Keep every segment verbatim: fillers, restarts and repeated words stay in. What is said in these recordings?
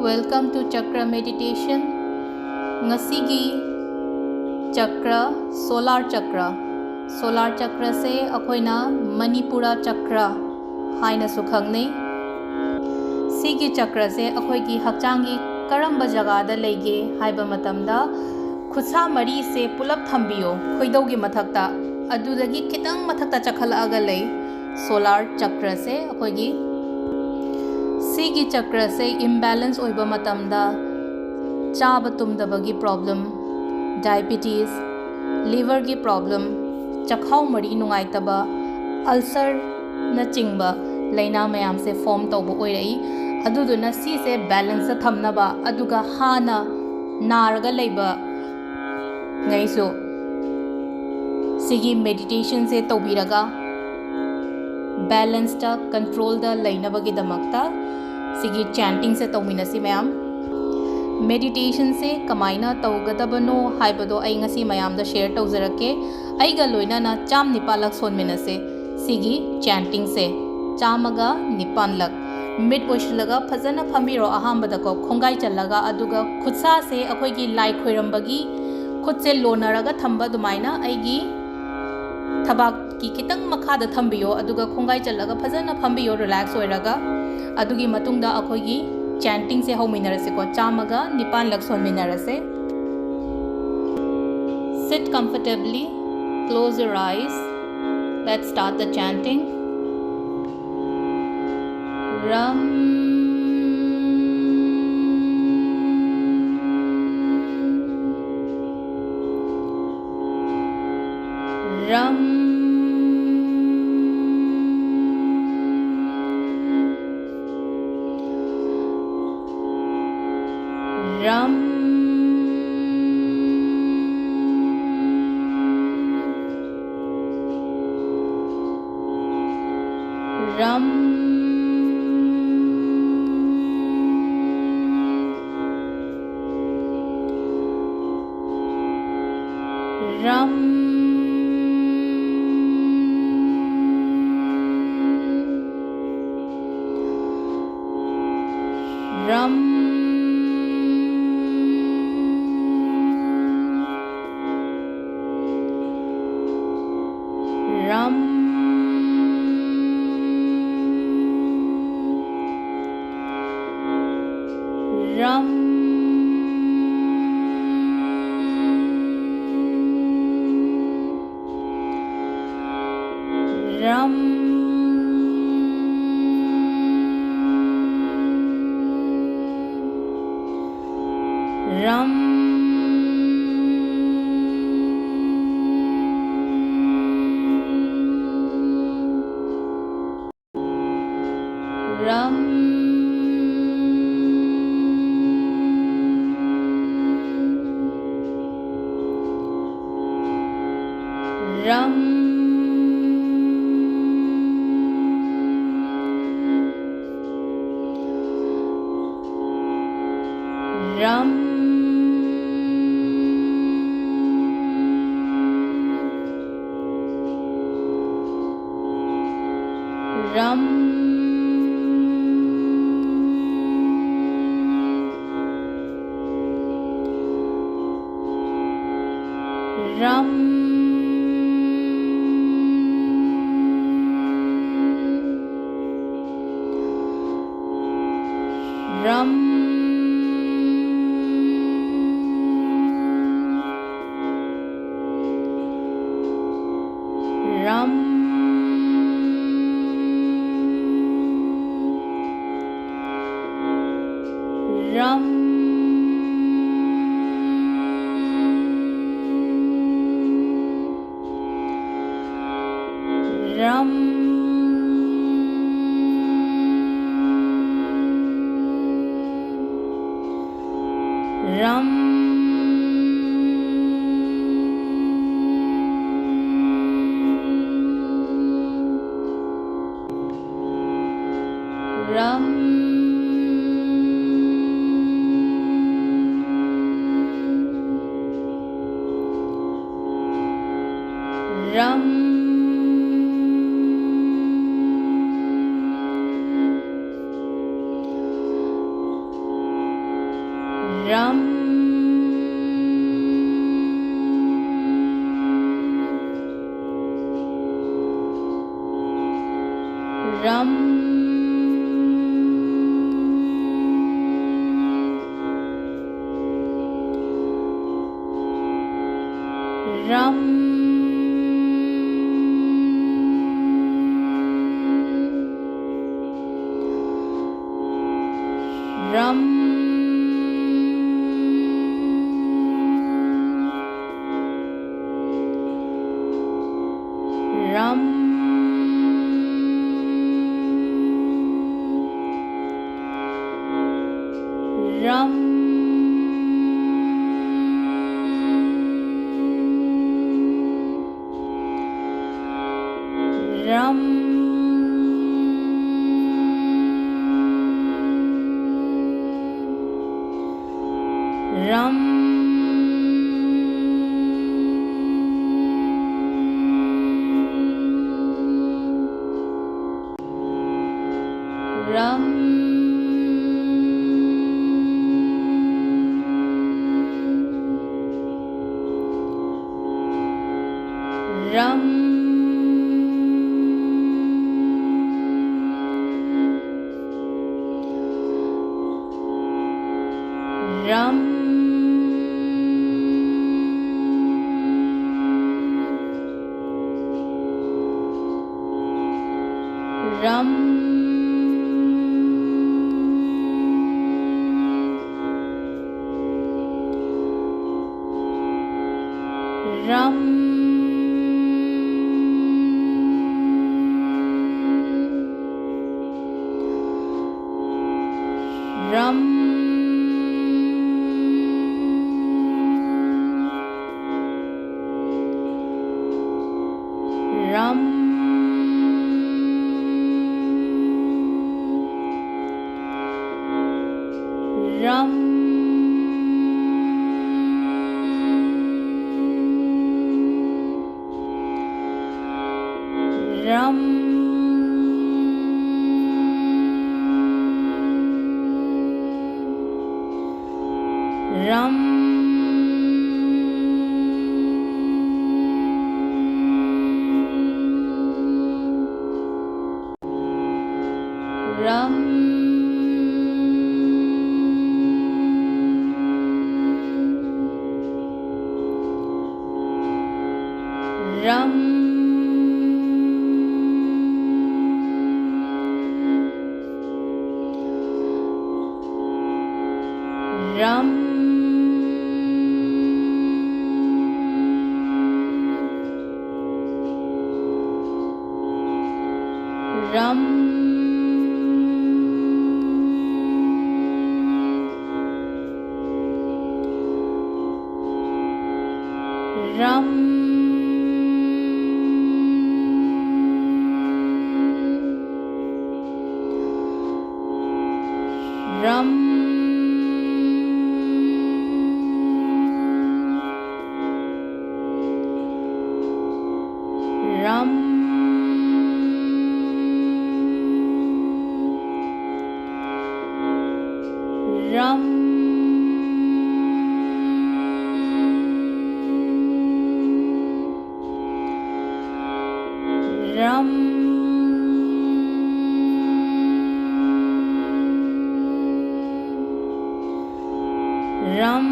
Welcome to Chakra Meditation. ꯉꯁꯤꯒꯤ ꯆꯀ꯭ꯔ, solar chakra. Solar chakraꯁꯦ ꯑꯩꯈꯣꯏꯅ Manipura chakra ꯍꯥꯏꯅꯁꯨ ꯈꯪꯅꯩ꯫ ꯁꯤꯒꯤ ꯆꯀ꯭ꯔꯁꯦ ꯑꯩꯈꯣꯏꯒꯤ ꯍꯛꯆꯥꯡꯒꯤ ꯀꯔꯝꯕ ꯖꯒꯥꯗ ꯂꯩꯒꯦ ꯍꯥꯏꯕ ꯃꯇꯝꯗ, ꯈꯨꯠꯁꯥ ꯃꯔꯤꯁꯦ ꯄꯨꯂꯞ ꯊꯝꯕꯤꯌꯣ ꯈꯣꯏꯗꯧꯒꯤ ꯃꯊꯛꯇ, ꯑꯗꯨꯗꯒꯤ ꯈꯤꯇꯪ ꯃꯊꯛꯇ ꯆꯈꯠꯂꯛꯑꯒ ꯂꯩ꯫ Solar chakraꯁꯦ ꯑꯩꯈꯣꯏꯒꯤ, ꯁꯤꯒꯤ ꯆꯀ꯭ꯔꯁꯦ imbalance ꯑꯣꯏꯕ ꯃꯇꯝꯗ ꯆꯥꯕ ꯇꯨꯝꯗꯕꯒꯤ problem, diabetes, liverꯒꯤ problem, ꯆꯈꯥꯎ ꯃꯔꯤ ꯅꯨꯡꯉꯥꯏꯇꯕ, ulcerꯅꯆꯤꯡꯕ ꯂꯥꯏꯅꯥ ꯃꯌꯥꯝꯁꯦ form ꯇꯧꯕ ꯑꯣꯏꯔꯛꯏ꯫ ꯑꯗꯨꯗꯨꯅ ꯁꯤꯁꯦ balanceꯇ ꯊꯝꯅꯕ, ꯑꯗꯨꯒ ꯍꯥꯟꯅ ꯅꯥꯔꯒ ꯂꯩꯕ ꯉꯩꯁꯨ ꯁꯤꯒꯤ meditationꯁꯦ ꯇꯧꯕꯤꯔꯒ balanceꯇ, controlꯗ ꯂꯩꯅꯕꯒꯤꯗꯃꯛꯇ ꯁꯤꯒꯤ chantingꯁꯦ ꯇꯧꯃꯤꯟꯅꯁꯤ ꯃꯌꯥꯝ꯫ Meditationꯁꯦ ꯀꯃꯥꯏꯅ ꯇꯧꯒꯗꯕꯅꯣ ꯍꯥꯏꯕꯗꯣ ꯑꯩ ꯉꯁꯤ ꯃꯌꯥꯝꯗ share ꯇꯧꯖꯔꯛꯀꯦ꯫ ꯑꯩꯒ ꯂꯣꯏꯅꯅ ꯆꯥꯝ ꯅꯤꯄꯥꯜꯂꯛ ꯁꯣꯟꯃꯤꯟꯅꯁꯦ ꯁꯤꯒꯤ chantingꯁꯦ꯫ ꯆꯥꯝꯃꯒ ꯅꯤꯄꯥꯜꯂꯛ꯫ ꯃꯤꯠ ꯑꯣꯏꯁꯤꯜꯂꯒ ꯐꯖꯅ ꯐꯝꯕꯤꯔꯣ꯫ ꯑꯍꯥꯟꯕꯗꯀꯣ, ꯈꯣꯡꯒꯥꯏ ꯆꯜꯂꯒ, ꯑꯗꯨꯒ ꯈꯨꯠꯁꯥꯁꯦ ꯑꯩꯈꯣꯏꯒꯤ ꯂꯥꯏ ꯈꯣꯏꯔꯝꯕꯒꯤ ꯈꯨꯠꯁꯦ ꯂꯣꯟꯅꯔꯒ ꯊꯝꯕ ꯑꯗꯨꯃꯥꯏꯅ ꯑꯩꯒꯤ ꯊꯕꯥꯛꯀꯤ ꯈꯤꯇꯪ ꯃꯈꯥꯗ ꯊꯝꯕꯤꯌꯣ, ꯑꯗꯨꯒ ꯈꯣꯡꯒꯥꯏ ꯆꯜꯂꯒ ꯐꯖꯅ ꯐꯝꯕꯤꯌꯣ relax ꯑꯣꯏꯔꯒ꯫ ꯑꯗꯨꯒꯤ ꯃꯇꯨꯡꯗ ꯑꯩꯈꯣꯏꯒꯤ chantingꯁꯦ ꯍꯧꯃꯤꯟꯅꯔꯁꯤꯀꯣ, ꯆꯥꯝꯃꯒ ꯅꯤꯄꯥꯜꯂꯛ ꯁꯣꯟꯃꯤꯟꯅꯔꯁꯦ꯫ Sit comfortably, close your eyes. Let's start the chanting. Ram. Ram. Ram. Ram. Ram. Ram. ꯔꯝ, ꯔꯝ, ꯔꯝ꯫ ꯔꯝ, ꯔꯝ, ꯔꯝ, ꯔꯝ, ꯔꯝ, ꯔꯝ, ꯔꯝ, ꯔꯝ, ꯔꯝ, ꯔꯝ, ꯔꯝ, ꯔꯝ, ꯔꯝ, ꯔꯝ, ꯔꯝ, ꯔꯝ, ꯔꯝ, ꯔꯝ, ꯔꯝ, ꯔꯝ, ꯔꯝ, ꯔꯝ, ꯔꯝ, ꯔꯝ, ꯔꯝ, ꯔꯝ, ꯔꯝ, ꯔꯝ, ꯔꯝ, ꯔꯝ, ꯔꯝ, ꯔꯝ꯫ ꯔꯝ꯫ ꯔꯝ꯫ ꯔꯝ꯫ ꯔꯝ꯫ ꯔꯝ꯫ ꯔꯝ꯫ ꯔꯝ꯫ ꯔꯝ꯫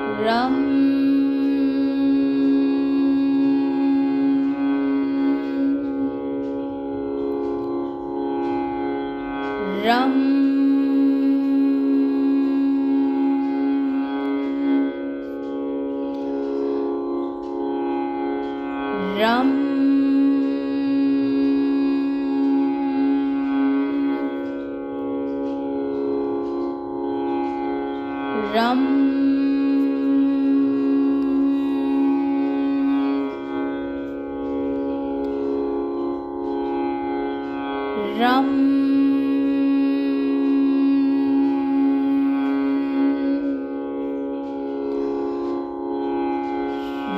ꯔꯝ꯫ ꯔꯝ꯫ ꯔꯝ꯫ ꯔꯝ꯫ ꯔꯝ꯫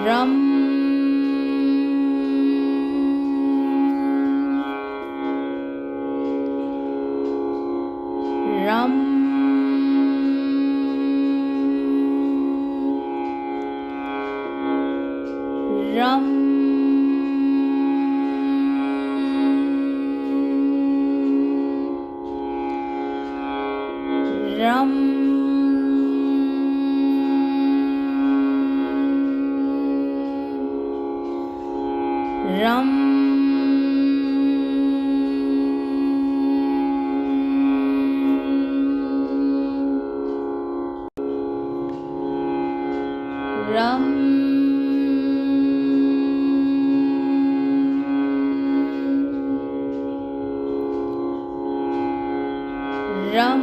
ꯔꯝ꯫ ꯔꯝ꯫ ꯔꯝ꯫ ꯔꯝ꯫ ꯔꯝ꯫ ꯔꯝ꯫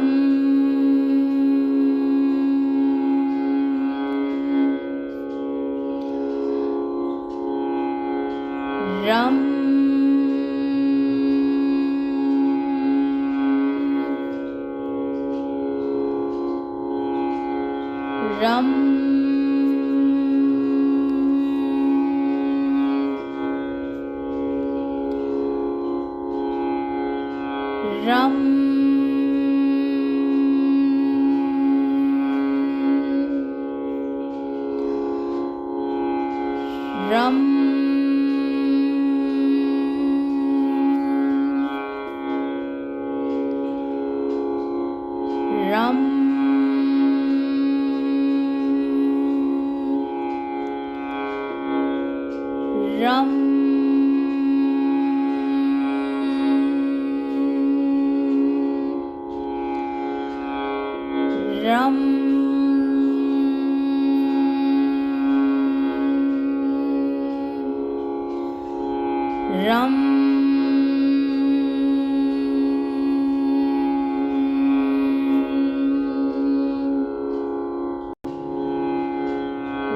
ꯔꯝ꯫ ꯔꯝ꯫ ꯔꯝ꯫ ꯔꯝ꯫ ꯔꯝ꯫ ꯔꯝ꯫ ꯔꯝ꯫ ꯔꯝ꯫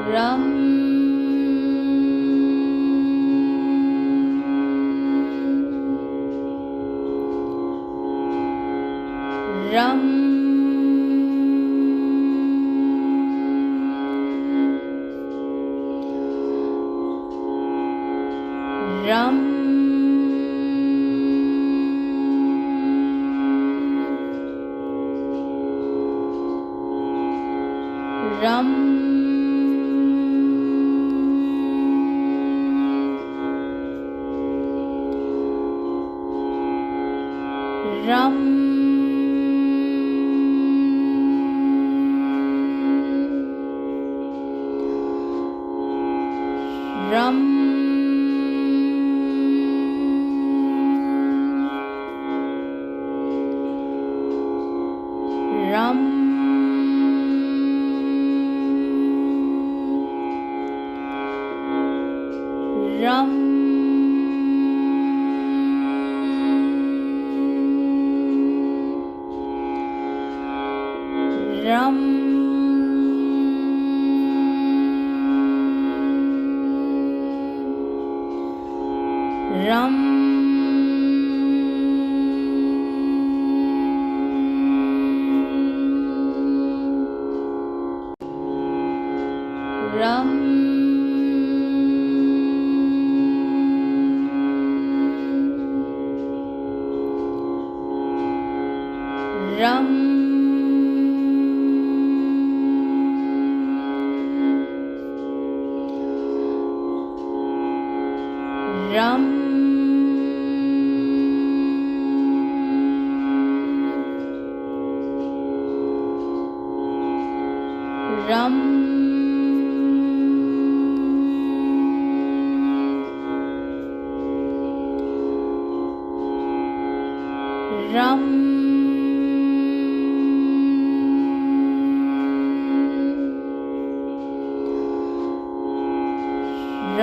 ꯔꯝ꯫ ꯔꯝ꯫ ꯔꯝ꯫ ꯔꯝ꯫ ꯔꯝ꯫ ꯔꯝ꯫ ꯔꯝ꯫ ꯔꯝ꯫ ꯔꯝ꯫ ꯔꯝ꯫ ꯔꯝ꯫ ꯔꯝ꯫ ꯔꯝ꯫ ꯔꯝ꯫ ꯔꯝ꯫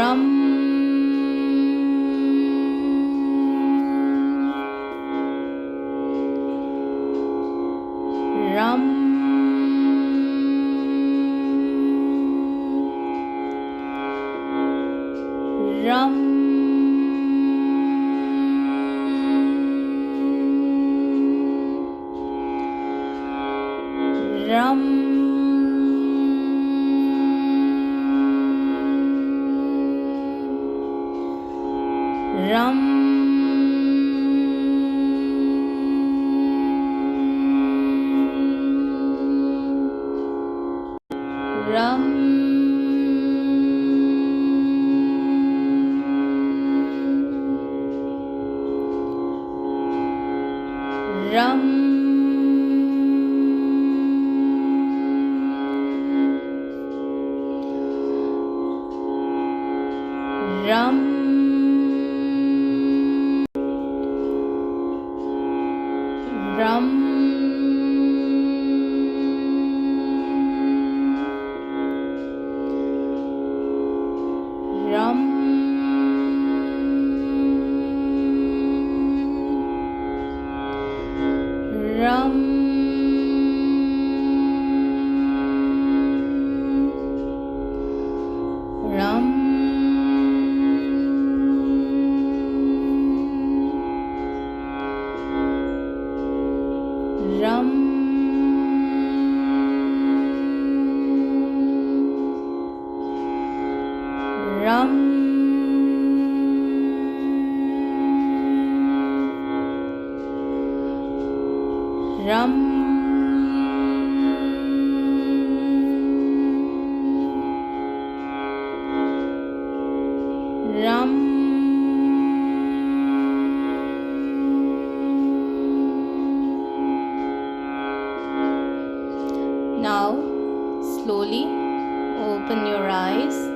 ꯔꯝ꯫ ꯔꯝ꯫ ꯔꯝ꯫ ꯔꯝ꯫ ꯔꯝ꯫ ꯔꯝ꯫ ꯔꯝ꯫ ꯔꯝ꯫ ꯔꯝ꯫ Ram. Ram. Ram. Now, slowly open your eyes.